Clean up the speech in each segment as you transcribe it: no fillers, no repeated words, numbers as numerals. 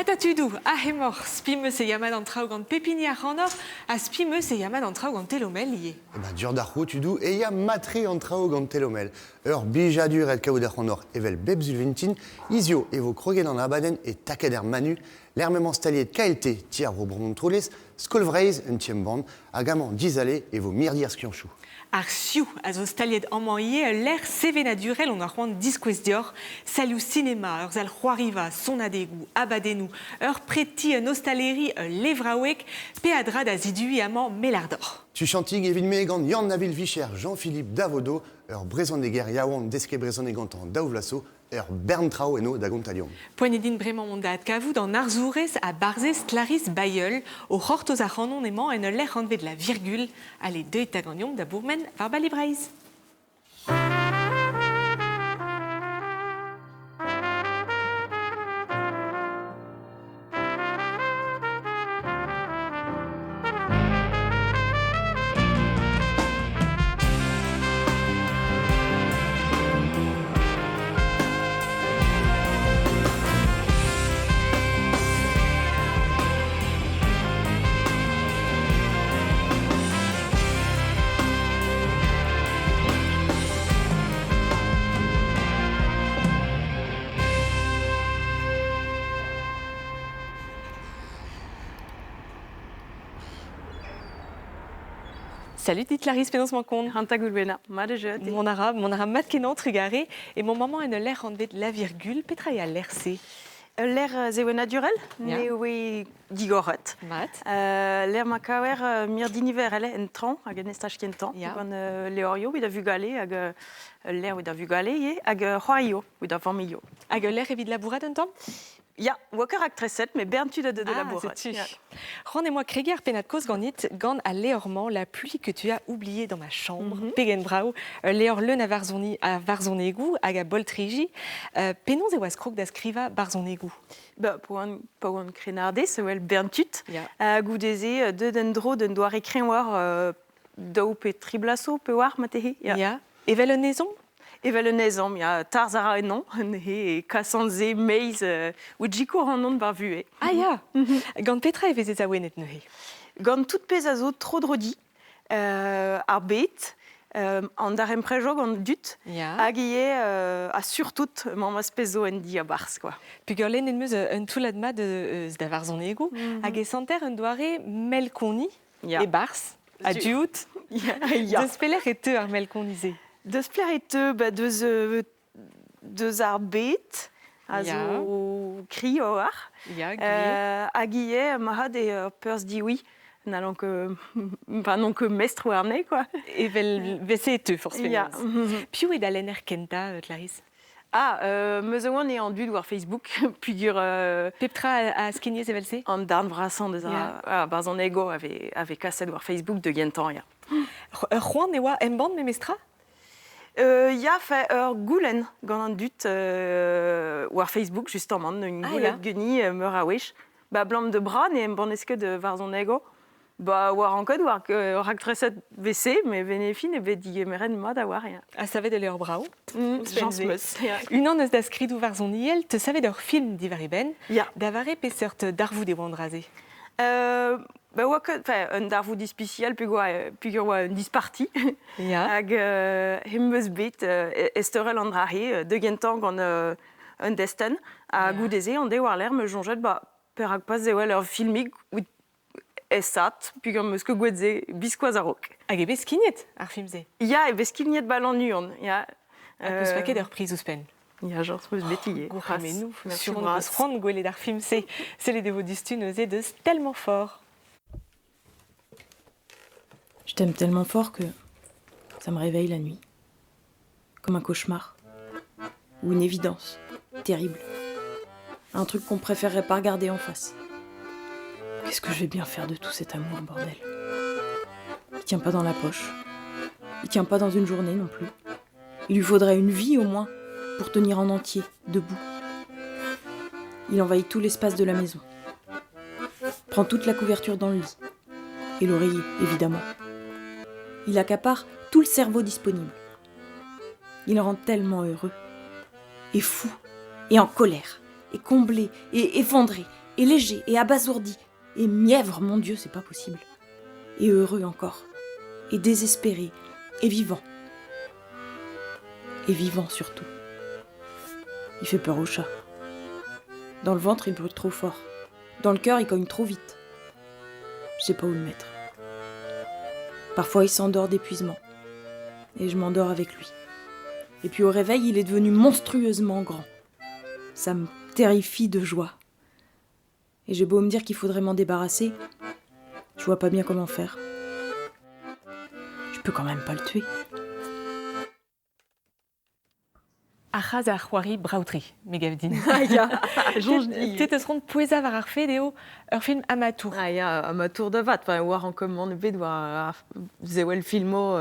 Ata tudoù, aze emaoc'h, spi 'm eus e ya mat an traoù gant pep hini ac'hanoc'h ha spi 'm eus e ya mat an traoù gant Telomel ivez. Eh ben, dur d'ar c'hro, tudoù, e ya mat-tre an traoù gant Telomel. Ur blijadur eo kaout ac'hanoc'h evel bep sul vintin. Hizio e vo kroget an abadenn e takad er Manu, lec'h m'emañ staliet KLT, ti ar vro Bro-Montroulez, Skol Vreizh, un ti-embann, hag amañ dizale e vo mirdi ar skianchoù. Ar Sioux a zo staliet amañ ivez ul lec'h sevenadurel on a c'hoant diskouez deoc'h salioù sinema, ur sal c'hoariva, sonadegoù, abadennoù, ur preti, un ostaleri, ul levraoueg, peadra da ziduiñ amañ Melardoc'h. Tuchantig evit me gant Yann Navil Vicher, Jean-Philippe Davodo, ur brezhoneger yaouank desket brezhoneg gantañ daou vloaz zo, ur bern traoù eno da gontañ deomp. Poent eo din bremañ mont da adkavout an arzourez ha barzhez Clarisse Bayeul. O c'hortoz ac'hanon emañ en ul lec'h anvet La Virgule. Allez, deuit 'ta ganeomp da bourmen war Bali Breizh. Salut dit Clarisse, penaos 'mañ kont? Hanta Goulwena, mat eo jeu. Mont a ra, mont a ra mat kenañ, trugare. Emañ maman en ul lec'h anvet La Virgule. Petra eo al lec'h-se? Ul lec'h sevenadurel, n'eo digoret. Mat. Lec'h ma kaver mirdi niverel en traoñ hag en estaj kentañ. Gant levrioù evit ar vugale hag ul lec'h evit ar vugale ivez hag c'hoarioù evit ar familhoù. Hag ul lec'h evit labourat un tamm? Ya, oa ket raktreset, met bern tud a deu da labourat. Ah, ya. C'hoant em boa kregiñ ar pennad-kozh ganit gant al levr-mañ La pluie que tu as oubliée dans ma chambre, mm -hmm. pegen brav, ul levr leun a varzhoni, a varzhonegoù hag a boltriji. Uh, penaos e oas krog da skrivañ barzhonegoù? Ba, pa pa oan krennardez, e wel bern tud. Yeah. Uh, goude-se, deuet en-dro d'un doare kreñvoc'h uh, daou pe tri bloaz zo, pe war, marteze. Ya. Yeah. Evel un ezhomm? Evel un ezhomm, ya. Tarzh a ra ennañ, neuze e kasan se meiz euh, out sikour an war vuhez. Ah ya Gant petra e vezez awenet neuze? Gant tout pezh a zo tro-dro di, euh, ar bed, euh, an daremprejoù gant dud, Ya. hag ivez, euh, ha surtout, mamm az pezh zo en diabarzh, quoi. Peogwir lennet 'm eus un toullad mat eus da varzhonegoù, hag e santer un doare melkoni Ya. E-barzh, ha diout. Ya, ya. Deus pelec'h e teu ar melkoni-se? Deus pelec'h e teu ba, deus, euh, deus ar bed a zo kri war. Ya, gwir. Euh, hag ivez, marc'had eo ur perzh diwi. N'hallan ket, enfin, n'on ket mestr warne, quoi. Evel vese e teu, forzh penaos. Piv eo da lenner kentañ, Clarisse? Ah, euh, meus a oan eo an dud war Facebook, pugur euh, Pep tra a skignez evel-se? An darn vrasañ deus ar barzhonegoù a vez, a vez kaset war Facebook da gentañ, ya. Ur c'hoant e oa embann memestra? Euh, ya, fe ur goulenn gant an dud euh, war Facebook, justement, un Ah, goulenn ya. geni euh, meur a wech. Ba, blam de bra ne embannez ket varzhonegoù. Ba, war an kod, war raktreset WC, met venefin eo bet digemeret mat a-walc'h. Ya. Ha savet ul levr brav. Chañs 'meus. Unan eus da skridoù varzhoniel, 'teus savet ur film diwar e benn. Ya. Da vare peseurt darvoud e oa an dra-se? Euh, ba oa ket, enfin, un darvoud ispisial peogwir oa un disparti. Ya. Hag euh, em eus bet euh, ezteurel an dra-se de gentañ gant euh, un destenn. Ha Ya. goude-se, an deiz war-lerc'h, 'm eus soñjet, ba, perak pas sevel ur filmig Esat, peogwir 'm eus ket gwelet se biskoazh a-raok. Hag eo bet skignet ar film-se? Ya, eo bet skignet 'ba Lannuon, ya. Ha peus paket ur priz ouzhpenn? Ya, Jorj 'meus bet ivez. Gourc'hemennoù, sur on eus c'hoant gwelet ar film-se. Sellet e vo diouzhtu neuze deus Tellement fort. Je t'aime tellement fort que ça me réveille la nuit. Comme un cauchemar. Ou une évidence. Terrible. Un truc qu'on préférerait pas regarder en face. Qu'est-ce que je vais bien faire de tout cet amour, bordel Il tient pas dans la poche. Il tient pas dans une journée non plus. Il lui faudrait une vie au moins pour tenir en entier, debout. Il envahit tout l'espace de la maison. Prend toute la couverture dans le lit. Et l'oreiller, évidemment. Il accapare tout le cerveau disponible. Il rend tellement heureux, et fou, et en colère, et comblé, et effondré, Et léger, et abasourdi, et mièvre, mon Dieu, c'est pas possible. Et heureux encore, et désespéré, et vivant. Et vivant surtout. Il fait peur au chat. Dans le ventre, il brûle trop fort. Dans le cœur, il cogne trop vite. Je sais pas où le mettre. Parfois, il s'endort d'épuisement. Et je m'endors avec lui. Et puis au réveil, il est devenu monstrueusement grand. Ça me terrifie de joie. Et j'ai beau me dire qu'il faudrait m'en débarrasser, je vois pas bien comment faire. Je peux quand même pas le tuer. Ar c'hazh ar c'hoari brav-tre, me gav din. Ah ya, soñj dit. Te teus c'hoant pouezañ war ar fed eo ur film amatour. Ah ya, amatour da vat, enfin, war an mann ebet war sewel filmo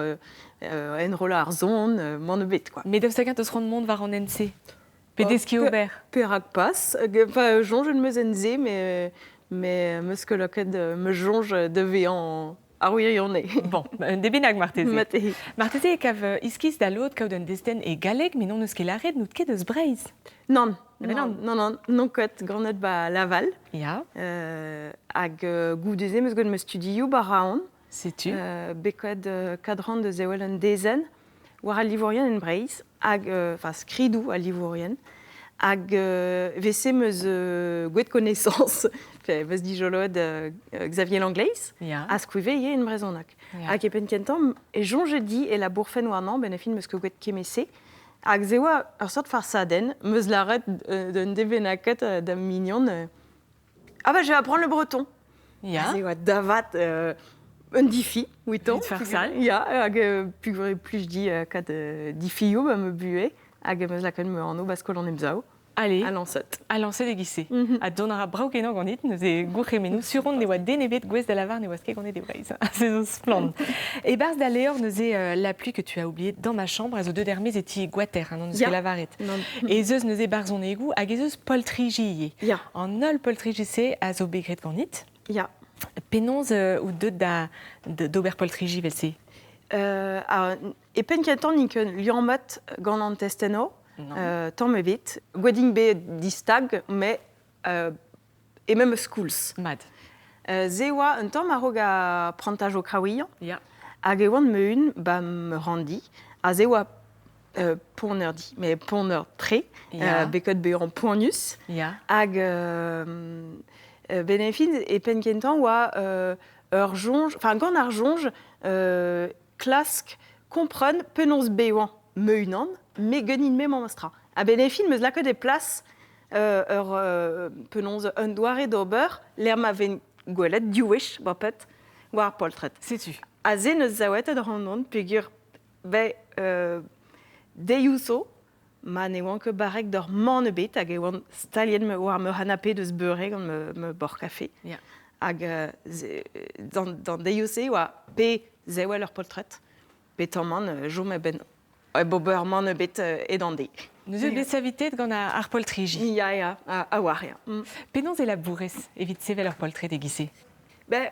enrollañ ar son, mann ebet, quoi. Met daoust hag-eñ teus c'hoant mont war an hent-se? Pe deskiñ ober? Perak pas? Enfin, soñj en meus en se, mais meus ket lakaet me soñj da vezañ ar wirionez. Bon, un debennak marteze. Marteze. Marteze e kav iskis da lod kaout un destenn e galleg, met n'hon eus ket lâret n'out ket eus Breizh. Nann, Eh ben nann, nann. non, non, non ket, ganet ba Laval. Ya. Hag goude-se 'm eus gant ma studioù ba Rouen. Setu. Bet ket kadran da sevel un dezenn war al livourien en Breizh, hag, enfin, skridoù al livourien. Hag vese 'm eus gwet connaissance, meus dijoloet Xavier Langleiz, Ya. a skrive ivez en brezhoneg. Ya. Hag e penn kentañ, e soñje di e labourfen warnañ, ben e fin 'm eus ket gwet kement-se. Hag se oa ur seurt farsadenn, 'm eus lâret d'un devennaket da'm mignon, ah bah je vais apprendre le breton. Ya. Se oa davat un difi, ouitan. Evit farsal. Ya, hag pegwir plij di kat difioù ba ma buhez, hag em eus lakaet ma anv ba skol an Emsav. Allez. A lañset. A lañset e-giz-se. Mm -hmm. Ha dont a ra brav-kenañ ganit, neuze gourc'hemennoù sur on ne oa den ebet gouest da lavar ne oas ket ganet e Breizh. Se zo splann. E-barzh da levr neuze La pluie que tu as oubliée dans ma chambre, a zo deuet er-maez e ti Gwater, hein, n'on eus Ya. ket lavaret. Non. Ez eus neuze barzhonegoù hag ez eus poltriji ivez. Ya. An holl poltriji-se a zo bet graet ganit. Ya. Penaos out deuet da d'ober poltriji evel-se? E penn kentañ n'int ket liammet gant an testennoù, Non. Tamm ebet. Gwedding bet distag, met e memes koulz. Mat. Se oa un tamm a-raok ar prantaj o kraouiañ. Ya. Hag e oan ma-un ba ma ranndi, ha se oa ponner di, met ponner tre, Ya. bet bezañ poanius. Ya. Hag ben fin e penn kentañ oa ur soñj, enfin gant ar soñj klask kompren penaos bevañ ma-unan, me ganin-me memestra. Ha ben fin 'm eus lakaet e plas ur penaos un doare d'ober lec'h ma ven gwelet div wech bepred war ar poltred. Setu. Ha se n'eus savet ac'hanon peogwir be deioù zo ma ne oan ket barrek d'ur mann ebet hag e oan staliet war ma c'hanape deus beure gant ma bord-kafe. Ya. Hag d'an deioù-se oa pe sewel ur poltred, pe tamm chom a-benn ober mann ebet edan deiz. Neuze bet savitet gant ar poltriji. Ya, ya, a oar, ya. Penaos e labourez evit sevel ur poltred e-giz-se? Ben,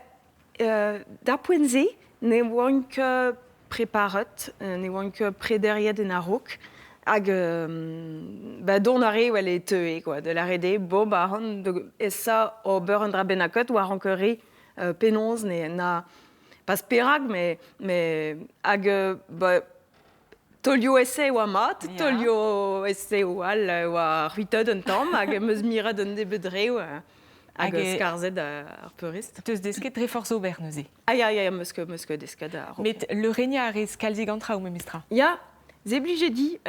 d'ar poent-se, ne oan ket preparet, ne oan ket prederiet en a-raok, hag ba dont a re well e teue, quoi, de la rede, bon, ba han, esa ober un dra bennaket, war an re penaos ne na pas perak, mais hag ba, taolioù ese oa mat, Ya. taolioù ese all oa c'hwitet un tamm, hag em eus miret un nebeud reoù, hag Hag e- skarzhet ar peurrest. Teus desket dre forzh ober neuze. Ah ya, ya, em eus ket desket ar... Met leurenniañ a rez kalzik an traoù memestra. Ya, ze blije di,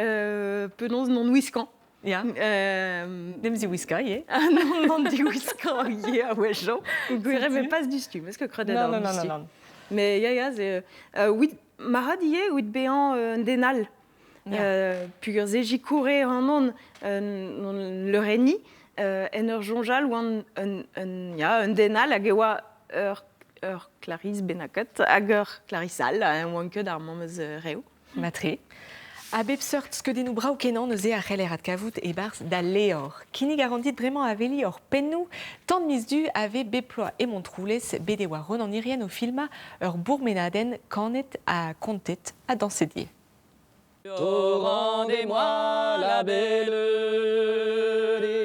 penaos non wiskañ. Ya. Dem ziwiskañ ivez. Ah non, non diwiskañ ivez a-wechoù. Gwir eo pas du stu, parce que kredet Non, ar non, non, du stu. non, non. Mais ya, ya, ze... Ouit, marad ivez, ouit bezañ un den all. Ya. Peogwir se zikoure ac'hanon non leurenniñ, en ur soñjal oan un, ya, un den all hag e oa ur Clarisse bennaket hag ur Clarisse all, hein, oan ket ar memes reoù. Matre. A bep seurt skeudennoù brav-kenañ neuze a c'heller adkavout e-barzh da levr. Kinnig a ran dit bremañ aveliñ hor pennoù, tant miz du a vez bep ploaz e Montroulez, bet e oa Ronan Hirrien o filmañ ur bourmenadenn kanet ha kontet ha dañset ivez. Oh, rendez-moi la belle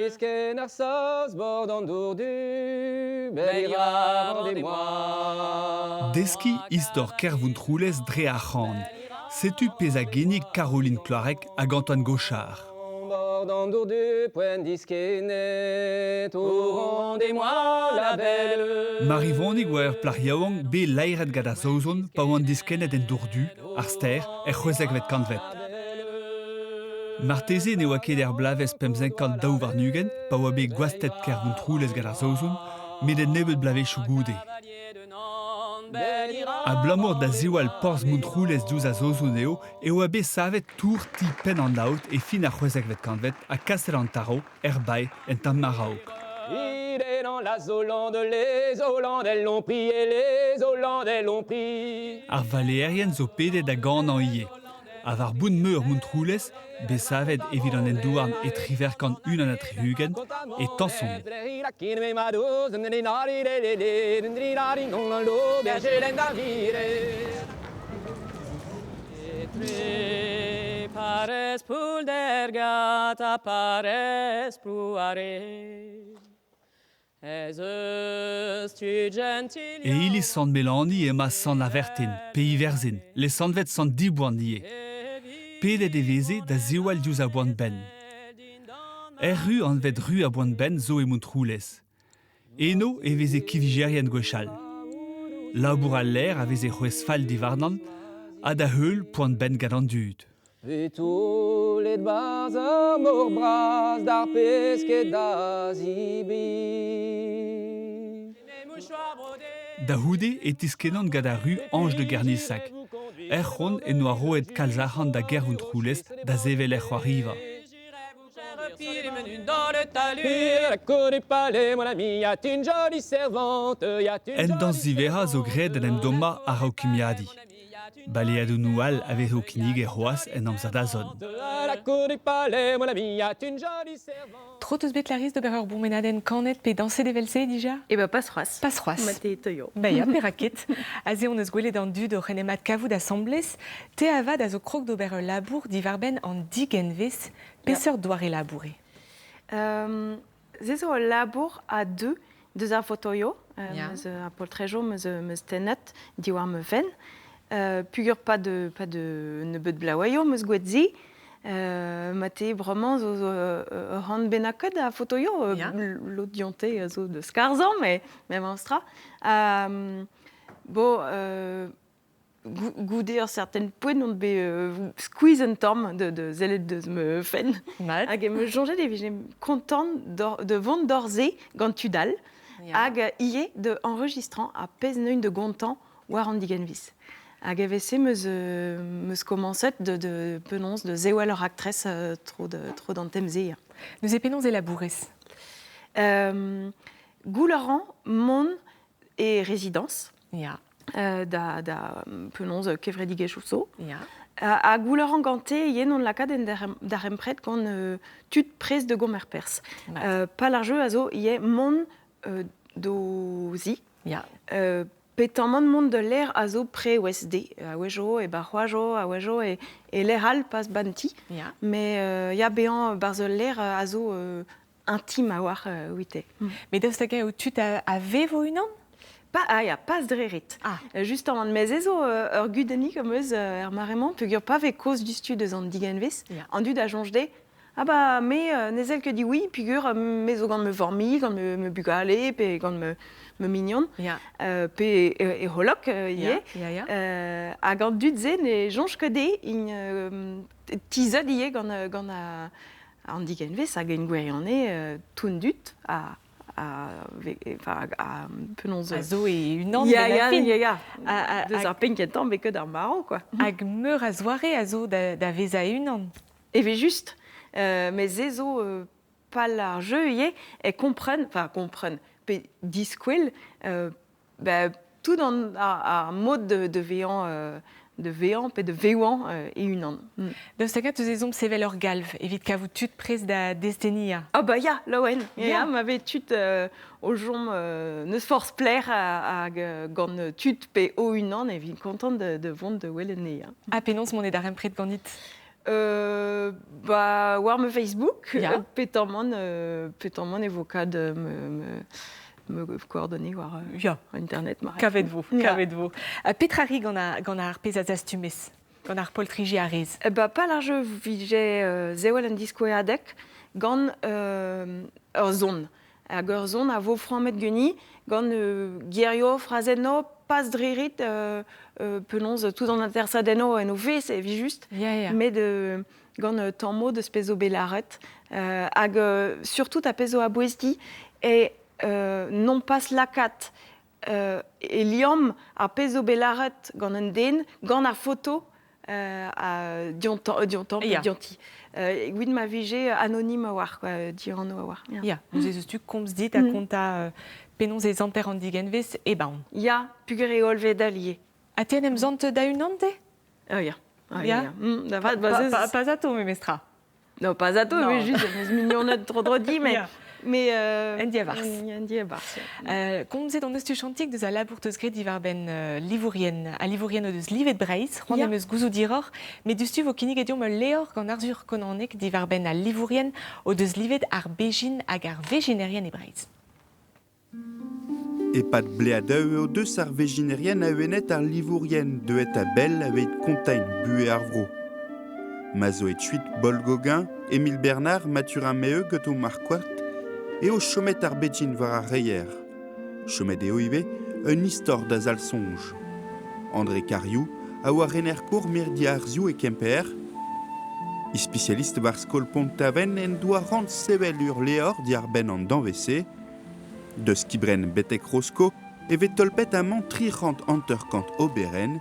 disquette. Ken ar saoz bord an dour du, bel rendez-moi. Deskiñ istor Kervountroulez dre ar c'han. Setu pezh a ginnig Caroline Cloarec hag Antoine Gauchard. Bord an dour du, poent diskennet, oh rendez-moi la belle. Marivonig oa ur plac'h yaouank bet laeret gant ar Saozon pa oant diskennet en dour-du, ar stêr, er c'hwezekvet kantved. Marteze ne oa ket er bloavezh 1522 pa oa bet gwastet Kervountroulez gant ar Saozon, met un nebeud bloavezhioù goude. Abalamour da ziwall porzh Montroulez diouzh ar Saozon eo e oa bet savet tour ti Penn an Aod e fin ar c'hwezekvet kantved ha Kastell an Tarv er bae en tamm a-raok. Il est dans la Hollande, les Hollandais l'ont pris et les Hollandais l'ont pris. Ar valeerien zo pedet da ganañ ivez. Ha war bount-meur Montroulez, bet savet evit an hent-houarn e 1861, e tañsont. Pares pouldergat a pares plouare. Ez eus tud gentil E iliz Sant Melani emañ Sant Avertin, pe Iwerzhin, lesanvet Sant Diboan ivez. Pedet e veze da ziwall diouzh ar boan-benn. Er ru anvet Ru ar Boan-benn zo e Montroulez. Eno e veze kivijerien gwechall. Labour al lêr a veze c'hwezh fall diwarnan ha da heul poan-benn gant an dud. Vetolet 'barzh ar mor bras d'ar pesked da zebriñ. Da c'houde e tiskennan gant ar ru Ange de Garnissac. Er c'hont en doa roet kalz arc'hant da Gervountroulez da sevel er c'hoariva. En dañs ziwezhañ zo graet en em dommañ a-raok kimiadiñ. Baleadennoù all a vez o kinniget c'hoazh en amzer da zont. Tro 'teus bet Clarisse d'ober ur bourmenadenn kanet pe dañset evel-se dija? Eh ben pas c'hoazh. Pas c'hoazh. Ma te teuio. Ba ya, perak ket. Aze hon eus gwelet an dud oc'h en em adkavout asambles. Te avat a zo krog d'ober ul labour diwar-benn an digenvez. Peseurt doare labour eo? Se zo ul labour a deu deus ar fotoioù, meus ar poltrejoù meus tennet diwar ma fenn. Pugur pas de pas de nebeut blaouaioù meus gwelet se. Ma te bremañ zo ur c'hant bennaket a fotoioù, lod dionte a zo da skarzhañ, mais memestra. Bo goude ur certain poent on bet skuizh un tamm de sellet deus ma fenn. Hag em eus soñjet e vije kontant de vont d'or se gant tud all hag ivez de enregistrañ ar pezh neuint de gontañ war an digenviz. Hag evel-se meus komañset de penaos de sewel ur raktres tro tro d'an tem-se. Neuze penaos e labourez? Goul a ran mont e résidence da penaos kevredigezhioù zo. Ha goul a ran gante yen on lakaat en darempred gant tud prest de gomer perzh. Pal ar jeu a zo ivez mont d'o zi. Petamant mont da lec'h a zo pre OSD. A-wechoù e barc'hoajo, a-wechoù e lec'h all pas ban ti. Mais ya bezañ barzh ul lec'h a zo intime a-walc'h ouite. Mais daoust hag-eñ eo tud a vev o-unan? Pas, ah ya, pas dre ret. Justement, mais ez zo ur gudennig am eus er mare-mañ, peogwir pa vez kaoz diouzhtu deus an digenvez, an dud a soñj dezhe, ah bah me ne sell ket dit oui, peogwir me zo gant ma familh, gant ma bugale, pe gant ma mignon, pe e c'holok ivez. Hag an dud-se ne soñj ket dezhe int tizhet ivez gant an digenvez hag en gwirionez tout an dud a a penaos A zo e-unan ya ya ya ya deus ar penn kentañ bet ket ar marv quoi. Hag meur a zoare a zo da vezañ e-unan. Evel-just, met se zo pal ar jeu ivez, e kompren, enfin kompren, pe diskwel bah, tout an ar mod de vezañ pe de vevañ e-unan. Daoust hag teus ezhomm sevel ur galv evit kavout tud prest da desteniañ? Ah bah ya, laouen. Ya, ma vez tud o chom n'eus forzh pelec'h hag gant tud pe o-unan e vin kontant de vont de welet anezhañ. Ha penaos mont e darempred ganit? Ba, war ma Facebook, Ya. petamant, petamant e vo kad me, me, me coordonner war Ya. internet mar. Kavet vo, Ya. kavet vo. Petra ri gant, a, gant ar pezh a zastumez? Gant ar poltriji a rez? Ba, pal ar jeu vije zewel an diskoeadek gant ur zon. Hag ur zon a vo frammet geni gant gerio, frazenno, pas drerit, penaos tout an intersadenno en o vez, evi just. Ya, ya. Met gant tammo deus pezo belaret. Hag surtout a pezo a bouezdi e non pas lakat e liamm ar pezo belaret gant un den, gant ar foto a diontan, diontan, Ya. dionti. Gwid ma vije anonyme a war, quoi, dianno a war. Ya. Ya, nous ez eus tu komz dit a konta penaos ez anter an digenvez e baon. Ya, pugur e olve dalier. A te en em zant da unan te? Ah, ya. Ah, Ya. ya. ya. Da vat, ba, Pa, ze- pa, pas ato, memestra. Non, pas ato, Non. mais juste, meus mignonnet tro dro di, mais... Ya. Mais En diabarz. En diabarz, ya. Komzet an eus tu chantik deus a labour teus gret diwar ben livourien, a livourien o deus livet Breizh, c'hoant Ya. em eus gouzout diroc'h, met dustu vo kinnig ediom ul leor gant Arzur Konanek diwar ben al livourien o deus livet ar bejin hag ar vejinerien e Breizh. Epad bleadeu eo deus ar vejinerien a wenet ar livourien deuet a bell aveit kontain bue ar vro. Ma zo et chuit Bol Gauguin, Émile Bernard, Mathurin Meheu, Goto Marquardt, eo chomet ar bejin war ar reier. Chomet eo ive un istor da zal sonj. André Cariou a oa rener kour mirdi arziou e Kemper. I spécialiste war skol Pont-Aven en doa rant sevel ur leor diar ben an danvese. Deus kibren betek Rosko e vet tolpet amañ tri rant hanter-kant oberen,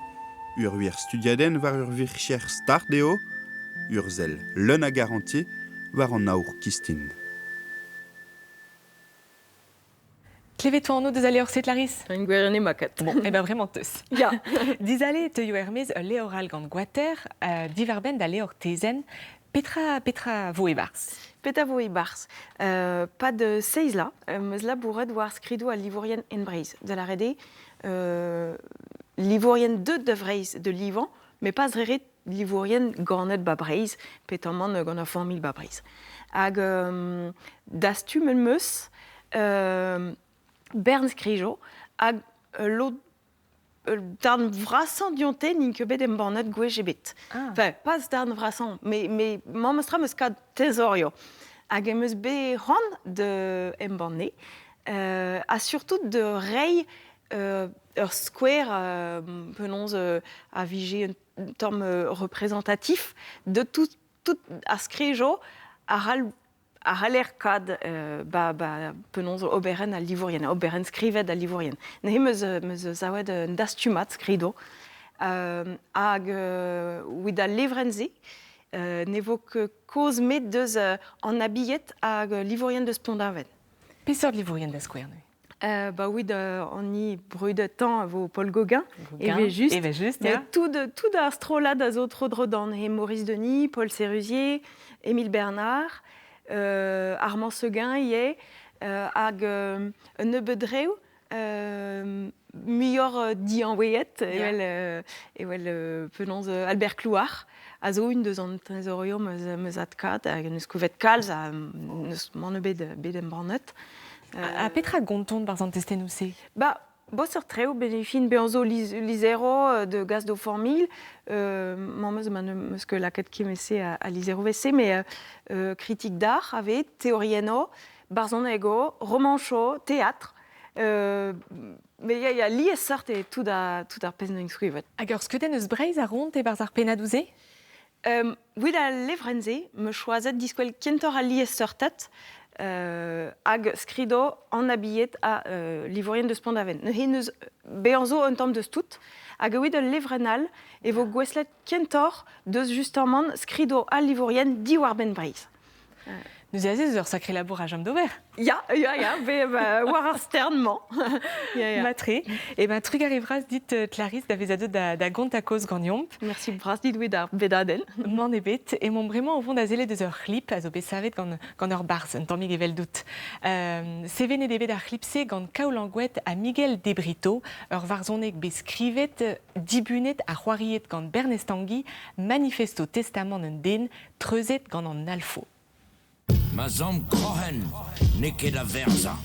ur wir studiaden war ur vircher start eo, ur zel leun a garantie war an aour kistin. Klevet oa an deus a leor set, Laris? Un gwirion eo makat. Bon, eh ben vraiment teus. Ya. Dizale teuio ermez ul leor all gant Gwater, diwar ben da leor tezen, petra, petra vo e-barz? Petra vo e-barz. Pad seiz la, meus labouret war skridou al livourien en Breizh. Da la rede, livourien deut da Vreizh de Livan, mais pas reret livourien ganet ba Breizh, petamant gant ar familh ba Breizh. Hag dastum en meus bern skrijo, hag lod darn vrasañ dionte n'int ket bet embannet gwech ebet. Ah. Enfin, pas darn vrasañ, mais mamm eus tra meus kat tezorio. Hag em eus bet c'hoant de embanner, ha surtout de reiñ ur skouer penaos a vije un tamm représentatif de tout, tout ar skrijo a ral a c'haller kad ba, ba penaos oberen al livourien, oberen skrivet al livourien. Neuze meus zaouet un dastumat skrido, hag wid al levrenn-se, ne vo ket kaoz met deus an abillet hag livourien deus Pont-Aven. Peseurt livourien da skouer neuze? Ba wid an ni brudetañ a vo Paul Gauguin, Gauguin, eve just. Eve just, Mais ya. tout, de, tout ar strollad a zo tro dro dan, he Maurice Denis, Paul Sérusier, Émile Bernard, Armand Seguin ivez, hag un nebeud reoù, muioc'h dianouet, evel, evel penaos Albert Clouard, a zo un deus an teñzorioù meus adkat, hag neus kouvet kalz, ha neus mann bet, bet embannet. Ha petra gonton barzh an testennoù-se? Ba, bos ur treo benefin bezañ zo lizero de gaz do formil, mamm eus ma neus ket lakaet kemese a lizero vese, mais critique d'art ave, théorienno, barzhonego, romancho, théâtre, mais ya, ya liesseurt e tout a, tout ar pezh n'eus skrivet. Hag ur skeudenn eus Breizh a ront e barzh ar pennadoù-se? Wid al levrenn-se, me choazet diskwel kentoc'h al liesseurted, hag skrido an abillet a livourien deus Pont-Aven. Neuze neus bezañ zo un tamm deus tout, hag evit ul levrenn all e vo gouestlet kentoc'h deus justement skrido al livourien diwar-benn Breizh. Neuze aze zo ur sakre labour a jom d'ober. Ya, ya, ya, be, ba, war ar stern-mañ. Ya, ya. Matre. E ben trugarez vras dit Clarisse da vezañ deuet da, da gontañ kaoz ganeomp. Merci bras dit oe d'ar bedadenn. Mann ebet. Emaomp bremañ o vont da sellet eus ur c'hlip a zo bet savet gant, gant ur barzh, un tammig eveldout. Sevenet eo bet ar c'hlip-se gant Kaolan Gouet ha Miguel de Brito, ur varzhoneg bet skrivet, dibunet ha c'hoariet gant Bernez Tanguy, Manifesto Testament un den treuzet gant an alfo. Ma zamm kroc'hen n'eo ket da verzañ.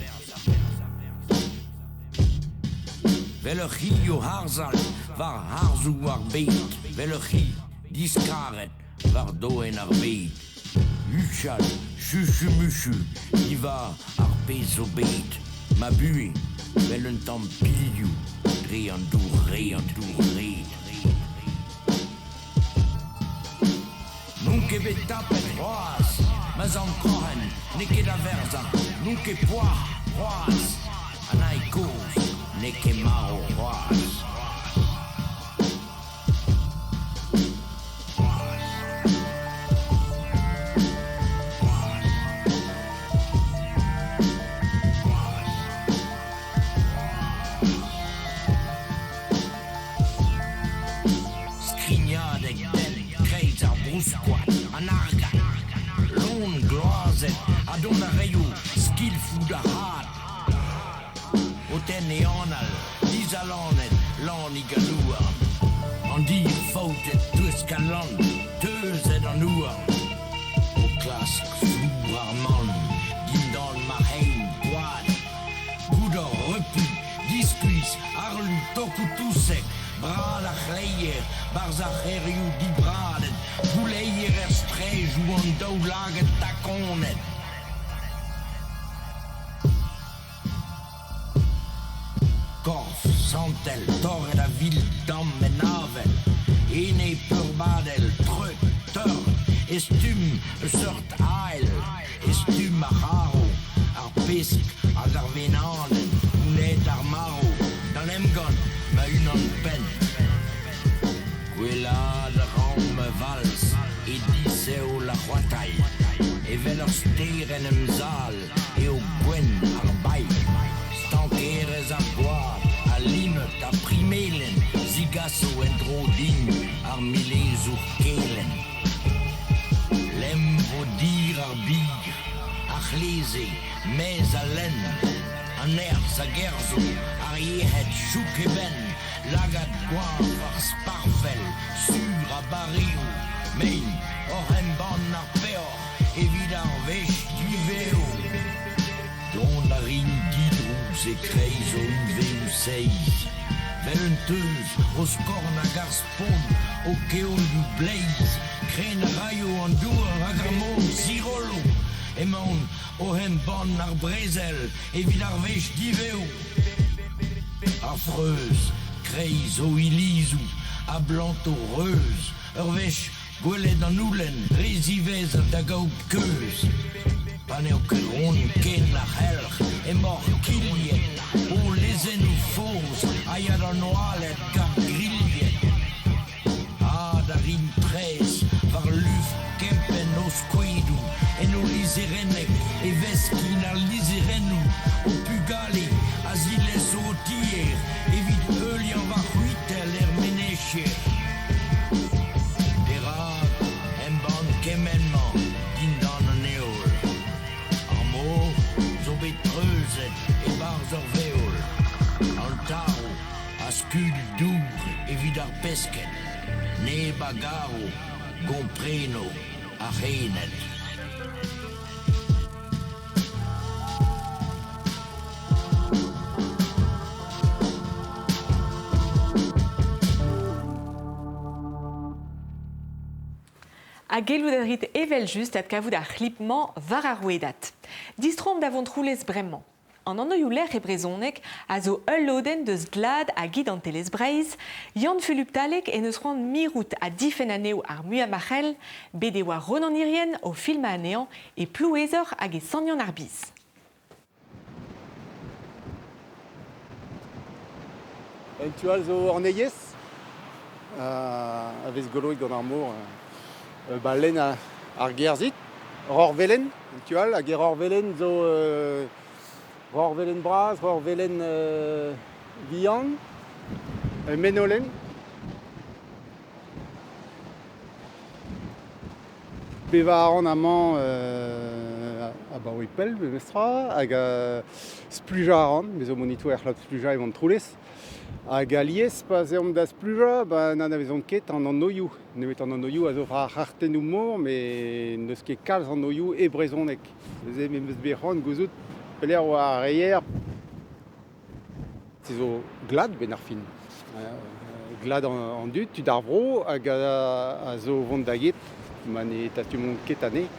Vel ur c'hi o harzhal war harzoù ar bed, vel ur c'hi diskaret war doenn ar bed. Huchal, chuchu-muchu, diwar ar pezh zo bet. Ma buhez, 'vel un tamm pilhoù dre an dour-red, an dour-red. N'on ket bet tapet c'hoazh, ma zamm kroc'hen n'eo ket da verzañ, n'on ket poac'h c'hoazh, ha naig kozh n'eo ket marv c'hoazh. Skrignadeg dent kreiz ar brouskoad, an argad, lon gloazet ha dont a reio skilfoù da c'had. O tenn e anal, dizalanet Lanig al louarn. An dir faoutet 'touesk al lann, teuzet an houarn. O klask flour ar mann dindan ma c'hein gwad. Goudor repu, diskuizh, arlu, tokoù-touseg, brad ar c'hleier, 'barzh ar c'hêrioù dibradet, gouleier er straejoù an daoulagad takonet. Korf santel torret a vil damm en avel, ene peurbadel treut, tort, e stumm ur seurt ael, e stumm ar c'harv, ar pesk hag ar venanenn, gounezet ar marv, d'an emgann ma-unan-penn. Gwellaat a ran ma vals e disheol ar c'hoatailh, evel ur sterenn em zal eo gwenn ar bailh. Stankerezh ar gwad, al limut ha primelen 'zigaso en-dro din ar melezour kelenn. Lemm 'vo dir ar bir, ar c'hleze, maez al lenn, an nerzh a gerzho, ar yec'hed chouk e benn, lagad gwav ar sparfell, sur a barrioù, mein oc'h embann ar peoc'h evit ar wech diwezhañ. Dont a rin didrouz e-kreiz o unveoù seiz, 'vel un teuz o skorn hag ar spont o keolioù bleiz, Krenañ a raio an douar hag ar mor zirollo. Emaon oc'h embann ar brezel evit ar wech diwezhañ. Ar freuz 'kreiz o ilizoù a blanto reuz ur wech gwelet an houlenn re ziwezhat da gaout keuz. Pa n'eo ket ront ken ar c'helc'h emaoc'h killiet, ho lezennoù faos a ya d'an oaled gant grilhed. Ha da rin traezh war lufr kempenn ho skoedoù en ho lizherenneg e veskin al lizherennoù ho pugale a zilezo ho tier evit heuliañ va c'hwitell er menecher. Perak embann kement-mañ dindan an heol? Ar mor zo bet treuzet e-barzh ur veol. An tarv a skuilh dour evit ar pesked. Neb a garo 'gompreno ar c'hened. Ha gellout a rit evel-just adkavout ar c'hlip-mañ war ar rouedad. Distroomp da Vontroulez bremañ. An anvioù-lec'h e brezhoneg a zo ul lodenn deus glad hag identelezh Breizh. Yann-Fulup Taleg en deus c'hoant mirout ha difenn anezho ar muiañ ma c'hell. Bet e oa Ronan Hirrien o filmañ anezhañ e Plouezoc'h hag e Sant-Yann-ar-Biz. En tu all zo Orneiez, a vez goloet gant ar mor. Ba lenn ar Gerzhid, Rorvelen, en tu all, hag e Rorvelen zo Rorvelen bras, Rorvelen bihan, Menolen. Beva a ran amañ abaoe pell memestra, hag splujañ a ran, me zo monitour er c'hlub splujañ e Montroulez. Hag alies pa 'z eomp da splujañ, ba n'anavezomp ket an anoioù. Nemet an anoioù a zo war ar c'hartennoù-mor, met n'eus ket kalz anoioù e brezhoneg. Neuze me 'm eus bet c'hoant gouzout pelec'h oa ar reier. Se zo glad 'benn ar fin. Glad an dud, tud ar vro, hag a zo vont da get ma ne dastumont ket anezhe.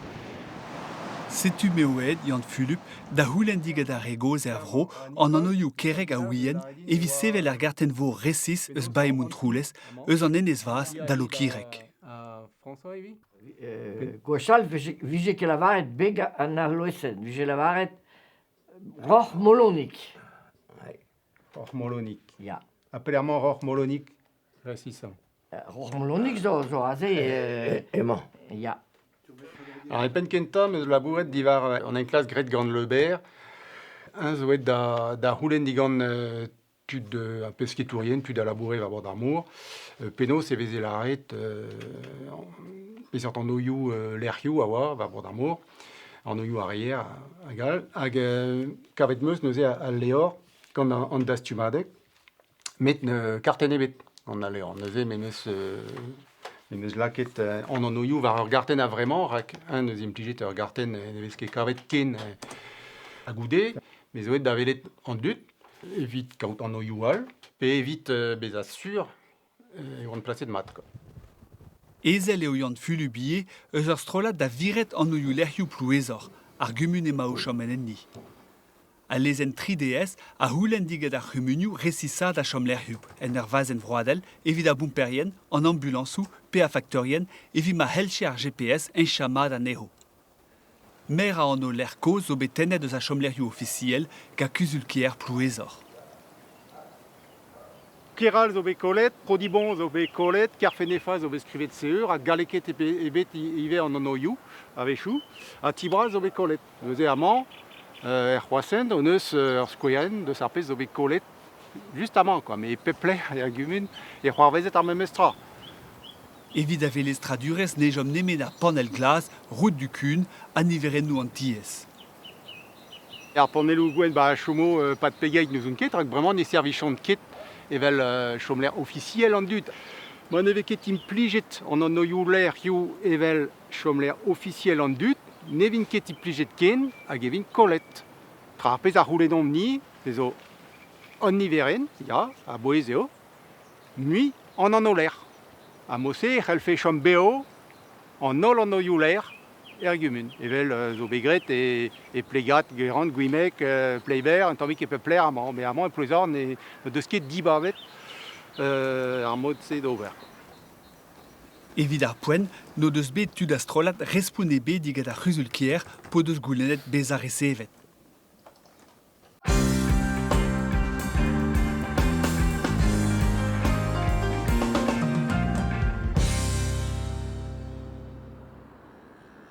Setu m'eo aet Yann Fulup da c'houlenn digant ar re gozh er vro an anvioù kerreg a ouien evit sevel ar gartenn-vor resis eus Bae Montroulez, eus an Enez Vaz da Lokireg. Gwechall vije ket lavaret beg an aloesenn, vije lavaret Roc'h Molonig. Roc'h Molonig. Ya. Ha pelec'h emañ Roc'h Molonig resisañ? Roc'h Molonig zo aze. Emañ. Ya. Ar e penn kentañ 'm eus labouret diwar an enklask graet gant Le Berre. Eñ zo aet da c'houlenn digant tud ar pesketourien, tud a laboure war bord ar mor, penaos e veze lâret peseurt anvioù lec'hioù a oa war bord ar mor, anvioù ar reier hag all. Hag kavet 'm eus neuze al levr gant an dastumadeg, met kartenn ebet gant al levr. Neuze me 'm eus lakaet an anvioù war ur gartenn a-vremañ, rak eñ 'neus implijet ur gartenn ne vez ket kavet ken ha goude. Me zo aet da welet an dud evit kaout anvioù all pe evit bezañ sur e oant plaset mat quoi. Ezel eo Yann Fulup ivez eus ur strollad da viret anvioù-lec'hioù Plouezoc'h, ar gumun emañ o chom enni. Al lezenn 3DS a c'houlenn digant ar c'humunioù resisaat ar chomlec'hioù en ur vazenn vroadel evit ar bomperien, an ambulañsoù pe ar faktorien evit ma c'hellje ar GPS heñchañ mat anezho. Meur a anv-lec'h kozh zo bet tennet eus ar chomlec'hioù ofisiel gant kuzul-kêr Plouezoc'h. Keral zo bet kollet, Prodibon zo bet kollet, Kerfenefa zo bet skrivet seur, ha galleket ebet ivez an anvioù a-wechoù, ha Tibral zo bet kollet. Neuze amañ, er c'hroashent, hon eus ur skouerenn deus ar pezh zo bet kollet just amañ, quoi. Mais e pep lec'h er gumun e c'hoarvezet ar memes tra. Evit ar velestradurezh ne chom nemet ar panell glas, route du Kun ha niverennoù an tiez. Ar panelloù gwenn ba chomo pad pegeit n'ouzon ket, rak bremañ ne servijont ket evel chomlec'h ofisiel an dud. Ma ne vez ket implijet an anvioù-lec'hioù evel chomlec'h ofisiel an dud, ne vint ket implijet ken hag e vint kollet. Tra ar pezh a c'houlennomp-ni, se zo an niverenn, ya, a-bouez eo, mui an anv-lec'h. Ha mod-se e c'hellfe chom bev an holl anvioù-lec'h er gumun, evel zo bet graet e Plegad, Guerrand, Gwimeg, Pleiber, un tammig e pep lec'h amañ. Mais amañ e Plouezoc'h ne deus ket dibabet ar mod-se d'ober. Evit ar poent n'o deus bet tud a strollad respont ebet digant ar c'huzul-kêr p'o deus goulennet bezañ resevet.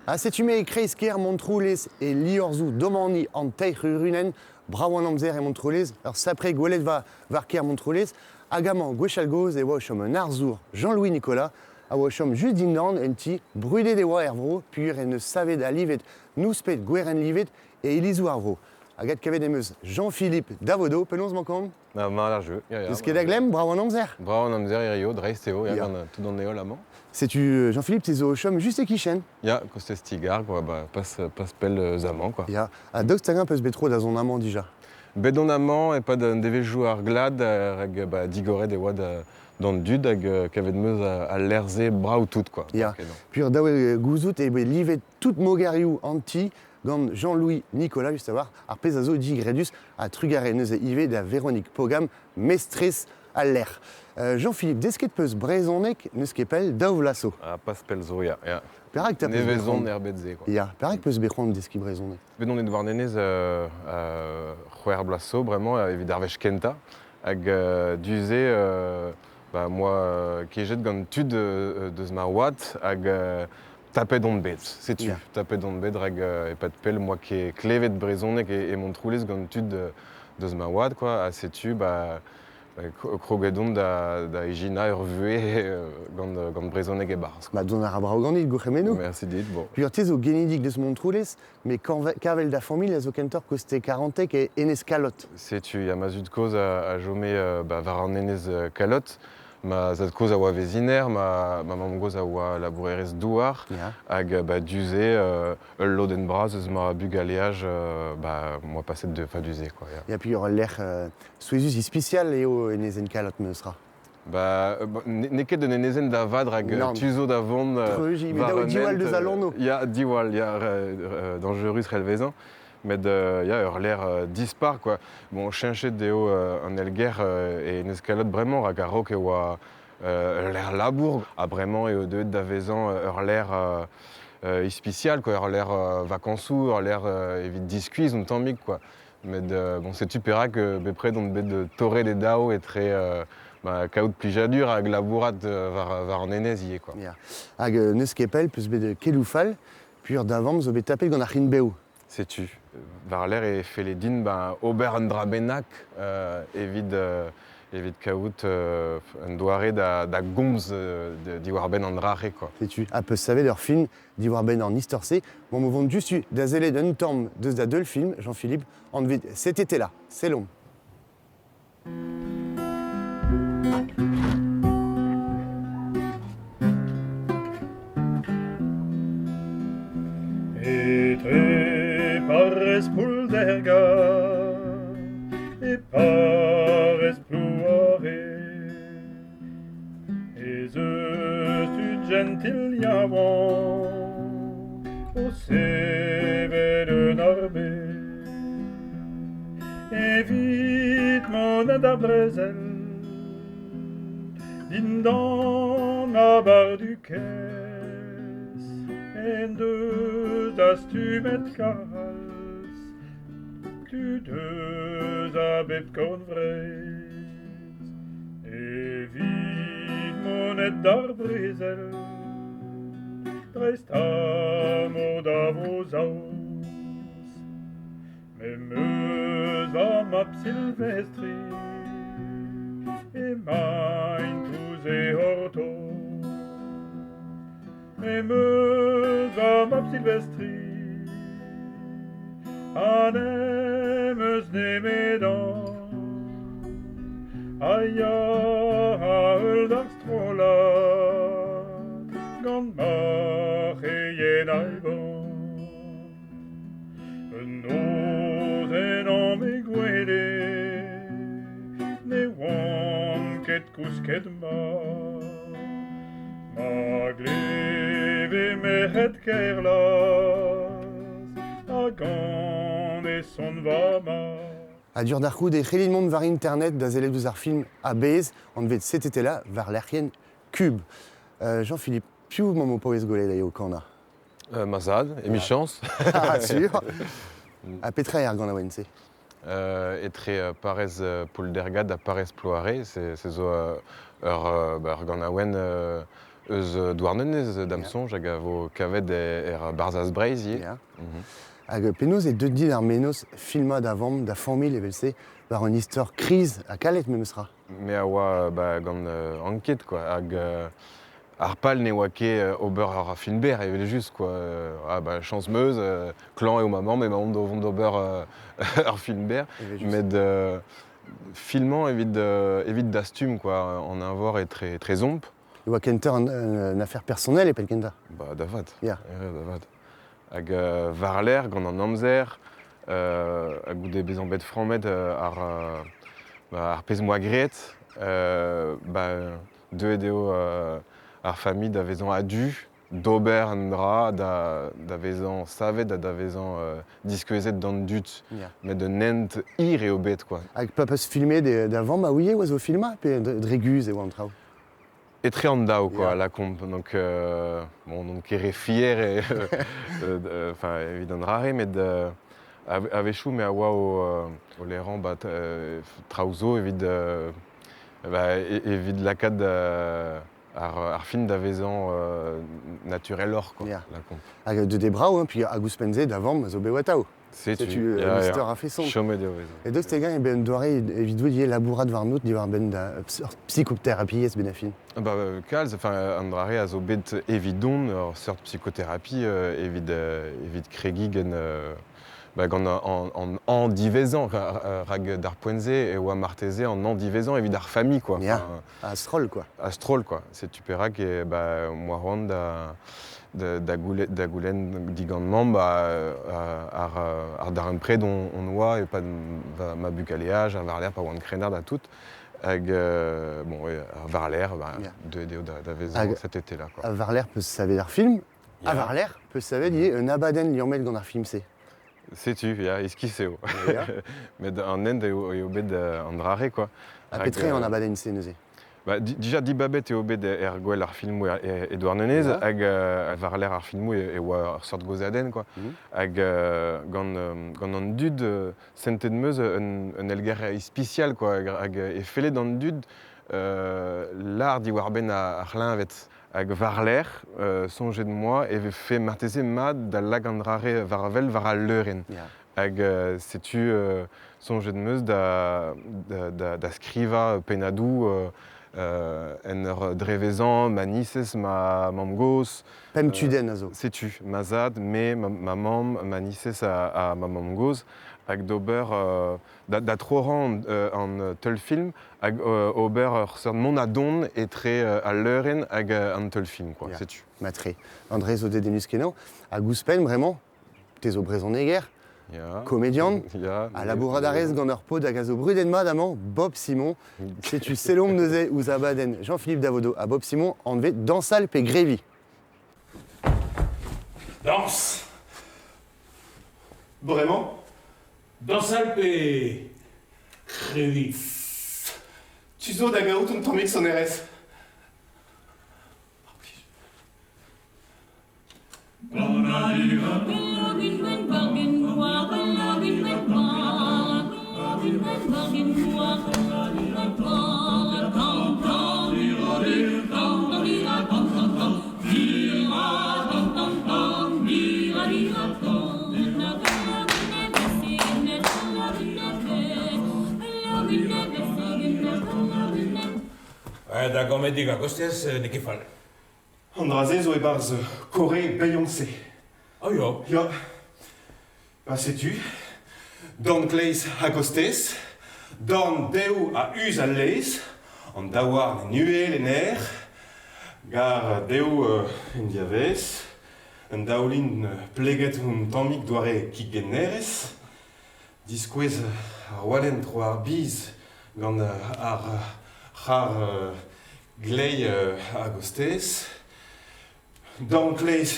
Ha setu me e kreiz-kêr Montroulez e liorzhoù domani an teir c'hurunenn, brav an amzer e Montroulez, ur sapre gwelet war kêr Montroulez, hag amañ gwechall-gozh e oa o chom un arzour, Jean-Louis Nicolas, a oa o chom just dindan un ti, brudet e oa er vro peogwir en deus savet ha livet nouspet gwerenn-livet e ilizoù ar vro. Hag adkavet em eus Jean-Philippe Davodeau, penaos 'mañ kont? Na, mat ar jeu. Ya, ya. Deus ket da glemm, brav an amzer? Brav an amzer hirio, dreist eo, ya, gant tout an heol amañ. Setu Jean-Philippe, te zo o chom just e-kichen. Ya, kostez ti-gar, quoi, bah, pas pell eus amañ, quoi. Ya, ha daoust hag-eñ peus bet tro da zont amañ dija? Bet on amañ e-pad un devezhioù ar glad, rak bah, digoret e oa d'an dud hag kavet 'm eus al lec'h-se brav-tout, quoi. Ya, Pur dav eo gouzout eo bet livet tout mogerioù an ti gant Jean-Louis Nicolas, just a-walc'h, ar pezh a zo digredus ha trugarez neuze ivez da Véronique Pogam, mestrez al lec'h. Jean-Philippe, desket peus brezhoneg n'eus ket pell daou vloaz zo. Ah, pas pell zo, ya. ya. Perak 'ta peus bet Nevez on c'hoant er bed-se, quoi. Ya, perak peus bet c'hoant deskiñ brezhoneg? Bet on e Douarnenez c'hwec'h bloaz zo bremañ evit ar wech kentañ. Hag du-se, bah, moi kejet gant tud deus ma oad hag Tapet on bet, setu. Yeah. Tapet on bet rag e-pad pell moa ket klevet brezhoneg e, e Montroulez gant tud deus ma oad, quoi. Ha setu, ba, kroget on da, da ijinañ ur vuhez gant, gant brezhoneg e-barzh. Ma dont a ra brav ganit, gourc'hemennoù. Merci dit, bon. Pugur te zo genidik deus Montroulez, met kavel da familh a zo kentoc'h koste Karanteg e Enez Kalot. Setu, ya, ma zud-kozh a, a chome ba, war an Enez Kalot. Ma zad-kozh a oa vezhiner, ma, ma mamm-gozh a oa labourerez douar, Ya. hag ba, du-se, ul lodenn bras eus ma bugaleaj ba, 'moa paset de, enfin, du-se, quoi, ya. Ya, pugur ul lec'h souezhus ispisial eo enezenn Kalot memes tra. Ba, n'eo ket un enezenn da vat rak tu zo da vont Treujiñ, met war dav un diwall hent deus al lanv. Ya, diwall, ya, dañjerus c'hell vezañ. Met ya, ur lec'h dispar, quoi. Bon, cheñchet eo an elger e Enez Kalot bremañ, rak a-raok e oa ul lec'h labour, ha bremañ eo deuet da vezañ ur lec'h ispisial, quoi, ur lec'h vakañsoù, ur lec'h evit diskuizh un tammig, quoi. Met bon, setu perak bepred on bet torret e daou etre ba, kaout plijadur hag labourat war, war an enez ivez, quoi. Ya. Hag n'eus ket pell peus bet keloù fall, pur da vamm zo bet tapet gant ar c'hrign-bev. Setu, war-lerc'h e felle din ba, ober un dra bennak evit, evit kaout un doare da, da gomz diwar-benn an dra-se, quoi. Setu, ha peus savet ur film diwar-benn an istor-se. Bon, mo vont diouzhtu da sellet un tamm deus da deul film, Jean-Philippe, anvet Cet été-là. Sellomp. Etre parrez Pouldergad e parrez Plouare ez eus tud gentil yaouank o sevel un arme evit monet d'ar brezel dindan abardukez en deus dastumet kalz tud eus a bep korn Vreizh evit monet d'ar brezel dreist amor da Vro-Saoz Me 'meus va mab Silvestri emaint ouzh e c'hortoz. Me 'meus va mab Silvestri ha n'em eus nemedañ. A ya a-heul d'ar strollad gant marc'heien Alban. Un noz en am e gwele ne oan ket kousket mat. Ma gleve merc'hed Kerlaz a gane son va mab. Ha dur da c'hoût e c'hellit mont war internet da sellet ouzh ar film a-bezh anvet Cet été-là war lec'hienn Cube. Jean-Philippe, piv emañ o paouez gwelet eo kanañ? Ma zad, emichañs. Ah, sur. Ha petra eo ar ganaouenn-se? Etre parrez Pouldergad ha parrez Ploare, se zo ur, ba, ur ganaouenn eus Douarnenez, da'm soñj, hag a vo kavet er Barzhaz Breizh ivez. Ya. Hag penaos eo deuet dit ar mennozh filmañ da vamm, da familh evel-se, war un istor kriz ha kalet memes tra? Me a oa ba, gant anket, quoi, hag ar pal ne oa ket ober ur film berr evel-just, quoi. Ah bah chañs 'm eus, klañv eo ma mamm, emaomp o vont d'ober ur film berr. Met filmañ evit, evit dastum quoi, an eñvor etre etrezomp. E oa kentoc'h un affaire personnelle e penn-kentañ. Ba da vat. Ya. Ya, da vat. Hag war-lerc'h, gant an amzer, ha goude bezañ bet frammet ar, ba, ar pezh 'moa graet, ba, deuet eo ar familh da vezañ a-du d'ober un dra, da, da vezañ savet ha da vezañ diskouezet d'an dud. Ya. Met un hent hir eo bet, quoi. Hag pa peus filmet da vamm a ouie oa zo filmañ pe dre guzh e oa an traoù? Etre an daou, quoi, Ya. lakaomp. Donc, bon, on ket re fier enfin, evit an dra-re, met a-wechoù me a oa o, o lerañ ba, traoù zo evit, ba, evit lakaat ar fin da vezañ natureloc'h, quoi, lakaomp. Hag deut eo brav, hein, puis hag ouzhpenn-se da vamm a zo bet atav. Setu, Setu ya, un ya. istor a-feson. Chomet eo vezañ. E daoust hag-eñ eo bet un doare evidout ivez labourat warnout diwar-benn da ur psychothérapiezh benn ar fin? Ba, kalz, enfin, an dra-re a zo bet evidon ur seurt psychothérapie evit, evit kregiñ gant, ba, gant an, an an diwezhañ, rak d'ar poent-se e oa marteze an an diwezhañ evit ar familh, quoi. Ya, Enfin, a-stroll, quoi. A-stroll, quoi. Setu perak e, ba, 'moa c'hoant da, da, da, goulenn, da goulenn digant mamm ba, ar, ar darempred on, on oa e-pad va, ma bugaleaj, ar war-lerc'h pa oan krennard ha tout. Hag, bon, ouais, ar war-lerc'h, ba, deuet eo da, da vezañ Hag cet été-là, quoi. Ha war-lerc'h peus savet ar film, ha war-lerc'h peus savet ivez un abadenn liammet gant ar film-se. Setu, ya, iskis eo. Ya. Met an hent eo, eo bet an dra-re, quoi. Ha Rak, petra eo an abadenn-se neuze? Ba, di- dija dibabet eo bet er gwell ar filmoù e, e Douarnenez, hag war-lerc'h ar filmoù e, e oa ur seurt gaozeadenn, quoi. Hag gant, gant an dud, sentet 'm eus un, un elger ispisial, quoi, hag, hag e felle d'an dud lâr diwar-benn ar c'hleñved. Hag war-lerc'h, soñjet 'moa e vefe marteze mat da lak an dra-re war-wel war al leurenn. Hag setu soñjet 'm eus da, da, da, da skrivañ pennadoù en ur drevezañ ma nisez, ma mamm-gozh. Pemp tudenn a zo. Setu, ma zad, me, ma, ma mamm, ma nisez ha, ha ma mamm-gozh. Hag d'ober, da, da troc'hañ an teulfilm hag ober ur seurt mont-ha-dont etre al leurenn hag an teulfilm, quoi. Setu. Matre. André zo dedennus-kenañ. Hag ouzhpenn, bremañ, te zo brezhoneger, komedian, ha labourat a rez gant ur paotr hag a zo brudet mat amañ, Bob Simon. Setu sellomp neuze ouzh abadenn Jean-Philippe Davodeau ha Bob Simon anvet Dañsal pe Greviñ. Dañs! Bremañ? Dañsal pe kreviñ? Tu zo da gaout un tammig sonerezh. Da gomedig a-gostez, n'eo ket fall. An dra-se zo e-barzh Kore Beyoncé. Oh ya. Ya. Ba setu, dorn kleiz a-gostez, dorn dehoù a-us al laez, an daouarn en uhel en aer, gar dezho en diavaez, un daoulin pleget un tammig doare kigennerezh, diskouez ar walenn tro ar biz gant ar c'har glei a-gostez, dorn kleiz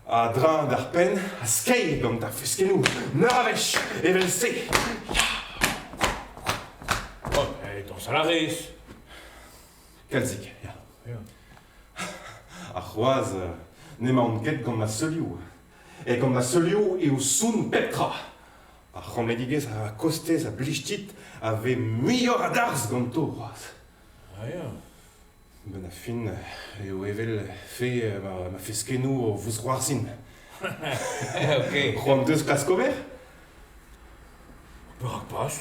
a-dreñv d'ar penn ha skeiñ gant ar feskennoù meur a wech evel-se. Oh, dañsal a rez. Kalzik, ya. Ha c'hoazh n'emaon ket gant ma seulioù. E gant ma seulioù eo sounn pep tra. Ar c'hammedigezh a-kostez a blij dit a vez muioc'h a darzh ganto c'hoazh. Ah ya. Benn ar fin eo evel fe ma, ma feskennoù o vousc'hoarzhin. Ok. C'hoant deus klask ober? Perak pas?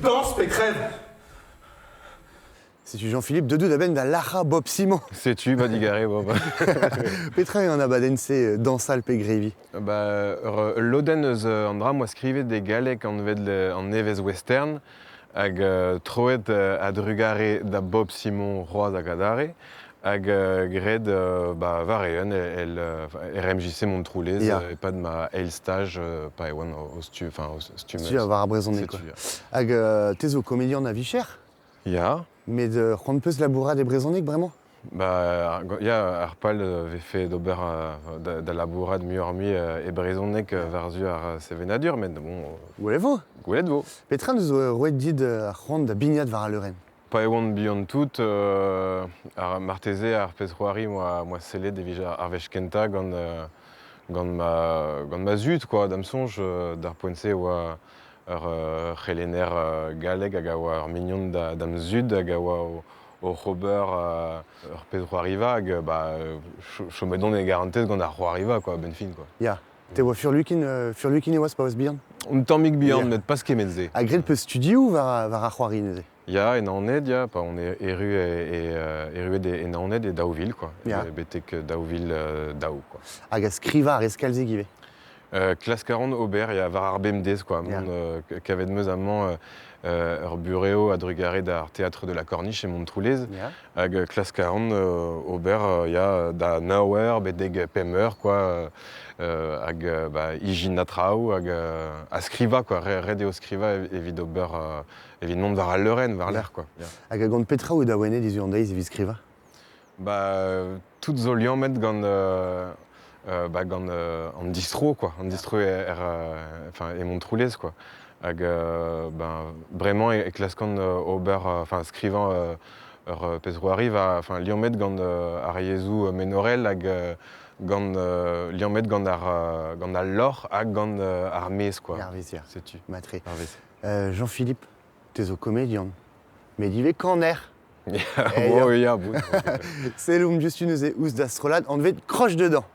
Dañs pe krev? Setu Jean-Philippe deuet a-benn da lac'hañ Bob Simon. Setu, ba digare, Bob. Petra eo an abadenn-se dañsal pe greviñ? Ba, ur lodenn eus an dra 'moa skrivet e galleg anvet an nevez western hag troet a-drugare da Bob Simon c'hoazh hag adarre hag graet ba, war-eeun el RMJC Montroulez e-pad ma eil staj pa e oan o stu, enfin, o stumm. Stu war ar brezhoneg, quoi. Hag te zo komedian a-vicher? Ya. Met c'hoant 'peus labourat e brezhoneg bremañ? Ba, ya, ar pal vefe d'ober da, da labourat muioc'h-mui e brezhoneg war-zu ar sevenadur, met bon... Gwelet vo. Gwelet vo. Petra 'neus roet dit ar c'hoant da bignat war al leurenn? Pa e oan bihan tout, ar marteze ar pezh-c'hoari 'moa 'moa sellet evit ar wech kentañ gant, gant ma, gant ma zud, quoi. Da'm soñj, d'ar poent-se e oa ur c'helenner galleg hag a oa ur mignon da, da'm zud hag a oa o, oc'h ober ur pezh c'hoariva hag ba, chomet on e garantez gant ar c'hoariva quoi, a-benn fin quoi. Ya. Te oa furlukin, furlukin e oas pa oas bihan? Un tammig bihan, met pas kement-se. Ha graet peus studioù war, war ar c'hoari neuze? Ya, e Naoned, ya, pa on erru e, erruet e Naoned e 2000, quoi. Ya. Betek 2002, quoi. Hag a skrivañ a rez kalzik ivez? Klask a ran ober, ya, war ar bemdez, quoi. Ya. Mont, kavet 'm eus amañ ur burev a-drugarez d'ar Théâtre de la Corniche e Montroulez. Ya. Hag klask a ran ober, ya, da 9 eur betek 5 eur, quoi. Hag ba, ijinañ traoù hag ha skrivañ, quoi. Ret eo skrivañ evit ober, evit mont war al leurenn, war-lerc'h, quoi. Ya. Hag a gant petra out awenet hiziv an deiz evit skrivañ? Ba, tout zo liammet gant, ba, gant an distro, quoi. An distro er, enfin, e Montroulez, quoi. Hag ben, bremañ e klaskan ober, enfin, skrivañ ur pezh c'hoari va, enfin, liammet gant ar yezhoù menorel hag gant liammet gant ar, gant al lorc'h hag gant ar maez, quoi. Ar maez, ya. Setu. Matre. Ar maez. Jean-Philippe, te zo komedian, met ivez kaner. Ya, bon, ya, bout. Selomp diouzhtu neuze ouzh da strollad anvet Croche dedans.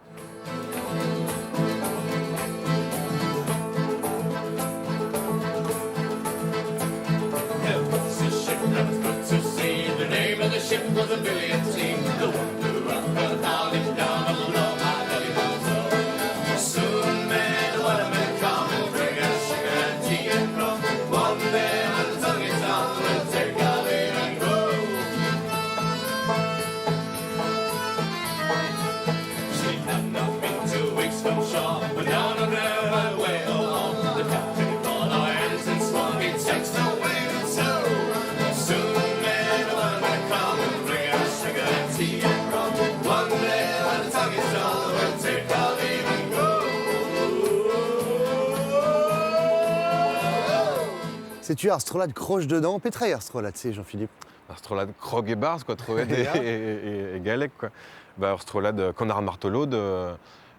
Setu ar strollad Croche dedans. Petra eo ar strollad-se, Jean-Philippe? Ar strollad krog e-barzh, quoi, troet e, e, e, e galleg, quoi. Ba, ur strollad Kannar Martolod,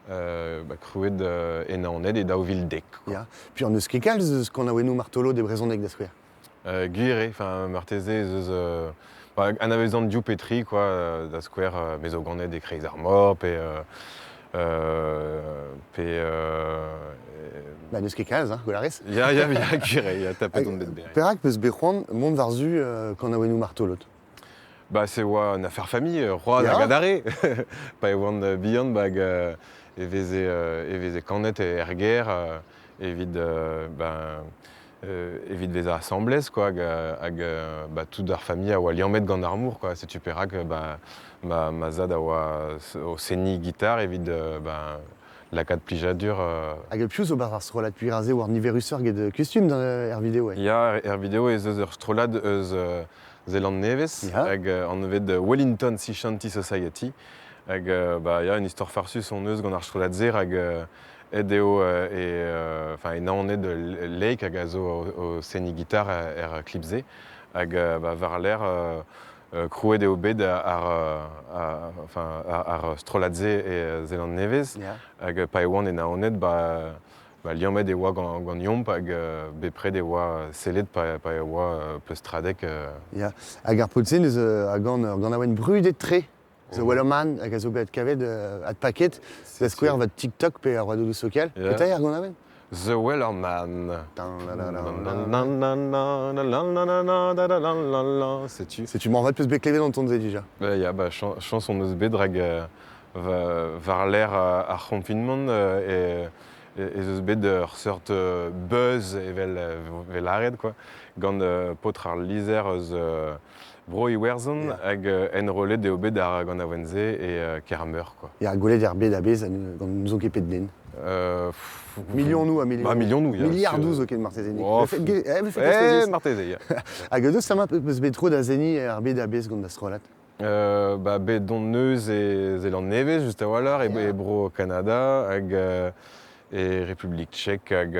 ba, krouet e Naoned e 2010, quoi. Ya. Puis an eus ket kalz eus kanaouennoù Martolod e brezhoneg da skouer. Gwir eo, enfin, marteze ez eus ba, anavezan div pe tri, quoi, da skouer, me zo ganet e-kreiz ar mor, pe pe Ba n'eus ket kalz, hein, gwell a rez. Ya, ya, ya, gwir eo, ya, tapet on bet berr. Perak peus bet c'hoant mont war-zu kanaouennoù Martolod? Ba, se oa un affaire famille, c'hoazh Ya. hag adarre. Pa e oan bihan, bag e veze, e veze kanet er gêr evit, ben, evit bezañ asambles, quoi, hag, hag bah, tout ar familh a oa liammet gant ar mor, quoi. Setu perak bah, ma, ma zad a oa o seniñ gitar evit ben, lakaat plijadur. Hag piv zo 'barzh ar strollad Puiraze war niverusoc'h get kustum er video? Ya, er video ez eus ur strollad eus Zeland-Nevez Ya. hag anvet Wellington Sea Shanty Society. Hag bah, ya, un istor farsus hon eus gant ar strollad-se rak aet eo e, enfin, e Naoned Lake hag a zo o, o seniñ gitar er klip-se. Hag bah, war-lerc'h krouet eo bet ar, ar, enfin, ar, ar strollad-se e Zeland-Nevez. Ya. Hag pa e oan e Naoned, ba, ba, liammet e oa gant, gant Yomp hag bepred e oa sellet pa, pa e oa pleustradek. Ya. Hag ar paotr-se neus a gant ur ganaouenn brudet-tre. The Wellerman hag a zo bet kavet adpaket da skouer vat TikTok pe ar roadoù sokial. Ya. Petra eo ar ganaouenn? The Wellerman. Setu. Setu moarvat peus bet klevet an ton-se dija. Ba, ya, ba, chañs hon eus bet rak war-lerc'h ar c'honfinement e, ez eus bet ur seurt buzz evel vel lâret, quoi, gant paotr ar lizher eus Bro Iwerzhon Ya. hag enrollet eo bet ar ganaouenn-se e Kermeur, quoi. Ya, gwelet er bed a-bezh gant n'ouzon ket pet den. Milionoù ha milionoù. Ba, milionoù, ya. Miliardoù zoken marteze. Nick. Oh, Vefe Eh, eh, marteze, ya. Hag eus sama peus bet tro da seniñ er bed a-bezh gant da strollad? Ba, bet on eus e Zeland-Nevez, just a-walc'h, e, Ya. e bro Kanada, hag E Republik Tchek hag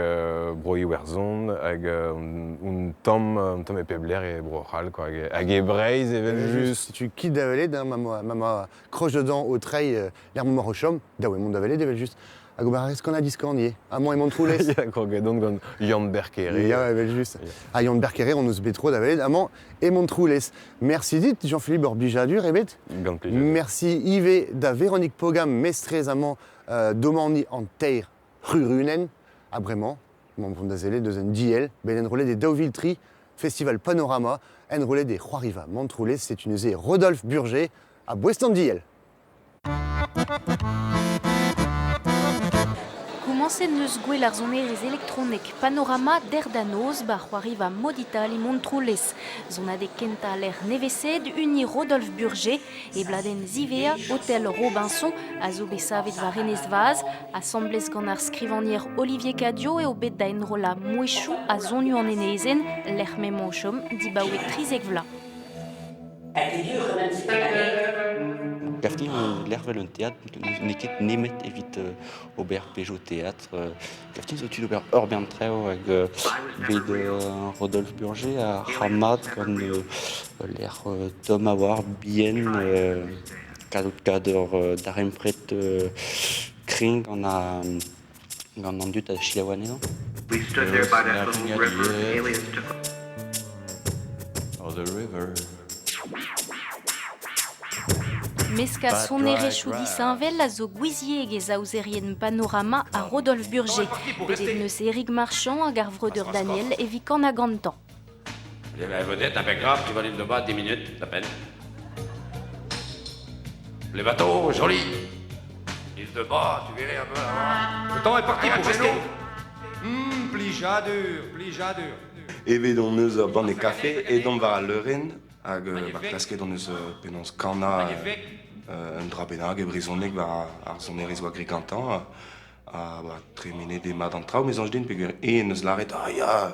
Bro Iwerzhon hag un tamm e pep lec'h e Bro-C'hall quoi, hag e Breizh evel-just. Setu kit da welet, hein, ma ma kroch da dañ o treiñ lec'h ma o chom, dav eo mont da welet evel-just. Hag ober a rez kan-ha-diskan ivez, amañ e Montroulez. Ya, kroget on gant Yann-Ber Kere. Ya, evel-just. Ha Yann-Ber Kere hon eus bet tro da welet amañ e Montroulez. Merci dit, Jean-Philippe, ur blijadur ebet. Gant plijadur. Merci ivez da Véronique Pogam, mestrez amañ domani an teir c'hurunenn. Ha bremañ, emaomp vont da sellet deus un diell bet enrollet e 2003, Festival Panorama, enrollet e C'hoariva Montroulez. Setu neuze Rodolphe Burger ha boest an diell. Komañset 'neus gwell ar sonerezh elektronek Panorama dec'h da noz 'ba c'hoariva Modital e Montroulez. Sonadeg kentañ lec'h nevesaet uni Rodolphe Burger E bladenn ziwezhañ, Hotel Robinson, a zo bet savet war Enez Vaz. Asambles gant ar skrivagner Olivier Cadio eo bet da enrollañ mouezhioù ha sonioù an enezenn, lec'h m'emañ o chom dibaoe 13 vloaz. Gafni lec'hvel un teatr n'eo ket nemet evit ober pezhioù teatr. Gafni zo tu d'ober ur bern traoù hag bet Rodolphe Burger a ra mat gant lec'h tomm a-walc'h, bihan, kaout ur darempred kreñv gant an dud a selaou anezhañ. We stood there by that little river. Aliens took Oh, the river. Meskañ sonerezhioù disheñvel a zo gouiziek e aozerien Panorama ha Rodolphe Burger. Bet eo neus Erik Marchand hag ar vreudeur Daniel evit kanañ gantañ. La vedette impeccable, tu valides le bas 10 minutes, à peine. Les bateaux, joli. Île de bas, tu verrais un peu là-bas. Le temps est parti pour rester. Plijadur, plijadur. Evet hon eus ur banne kafe, edomp war al leurenn hag ba klasket hon eus penaos kanañ un dra bennak e brezhoneg war ar sonerezh oa graet gantañ ha ba tremenet eo mat an traoù me soñj din peogwir eñ en deus lâret ah ya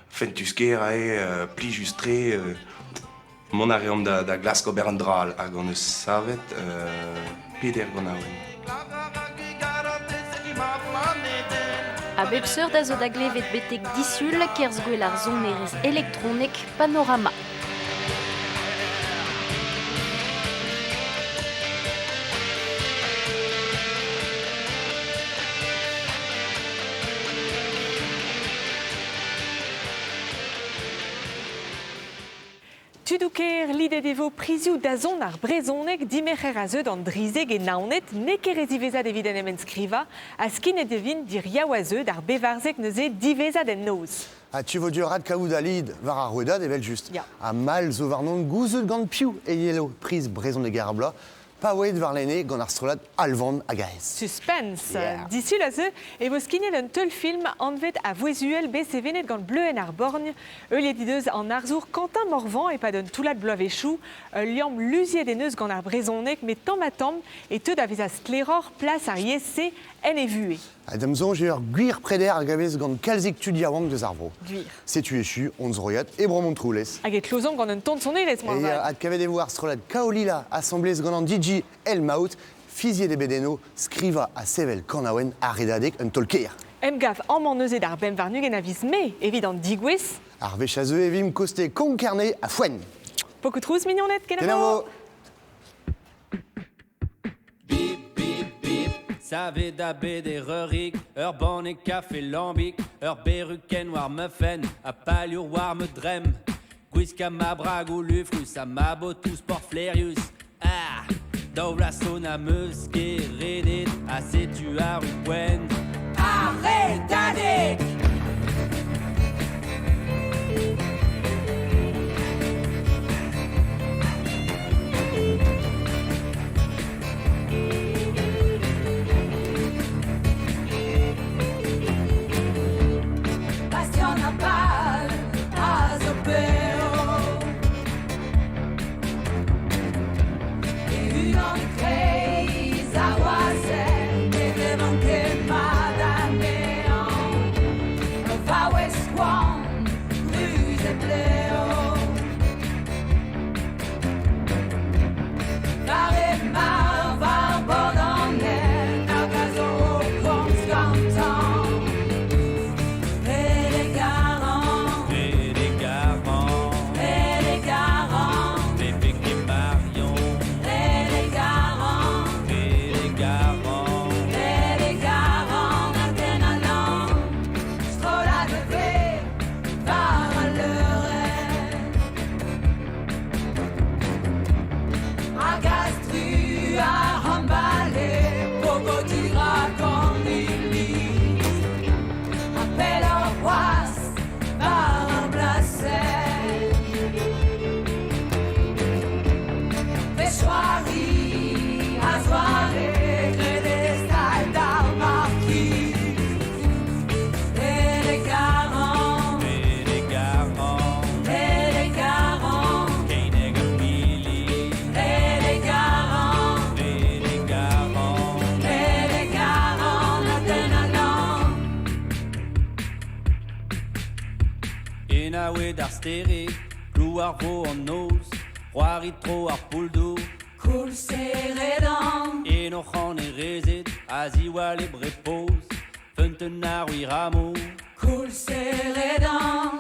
fentus-kaer eo plijus-tre mont a reomp da glask ober un dra all hag hon eus savet peder ganaouenn. A bep seurt a zo da glevet betek disul kerzh gwell ar sonerezh elektronek Panorama. Tudoù kêr, lidet e vo prizioù dazont ar brezhoneg dimerc'her a zeu d'an drizeg e Naoned. N'eo ket re ziwezhat evit en em enskrivañ ha skinet e vint diriaou a zeu d'ar bevarzek neuze diwezhat en noz. Ha tu vo dur adkavout al lid war ar rouedad evel-just. Ya. Ha mall zo warnon gouzout gant piv e yelo priz brezhoneger ar bloaz Paouet warlene gant ar strollad Alvan hag Aes. Suspense. Yeah. Disul a zeu e vo skignet un teulfilm anvet A vouezh uhel bet sevenet gant Bleuenn ar Borgn. Heuliet he deus an arzour Quentin Morvan e-pad un toullad bloavezhioù. Ul liamm luziet en deus gant ar brezhoneg met tamm-ha-tamm e teu da vezañ sklaeroc'h plas ar yezh-se en e vuhez. Ha da'm soñj eo ur gwir preder a gavez gant kalzik tud yaouank deus ar vro. Gwir. Setu echu hon zroiad e bro Montroulez. Hag e klozomp gant un ton sonerezh, moarvat. E adkavet e vo ar strollad Kaolila asambles gant an DJ El Maout, fiziet eo bet eno skrivañ ha sevel kanaouenn ar redadeg un taol-kaer. Emgav amañ neuze d'ar 25 a viz Mae evit an degouezh. Ar wech a zeu e vimp koste Konk-Kerne ha Foenn. Pokoù trouz, mignoned, kenavo! Kenavo! Bip, bip, bip, savet da beder eurig, ur banne kafe lambig, ur berukenn war ma fenn, ha paliour war ma dremm. Gwiskañ ma bragoù lufrus ha ma botoù sport flaerius. Ah, daou vloaz zo n'am eus ket redet, ha setu arru poent. Ar Redadeg! Bastian ar pal a zo bev E-unan e-kreiz ar wazhenn ne glevan ket mat. Kanaouet ar stered, klouar vo an noz, c'hoari tro ar poull-dour. Koulz e redan. Eno c'han e rezed, a ziwall e brepoz, feunteun ar wir amour. Koulz e redan.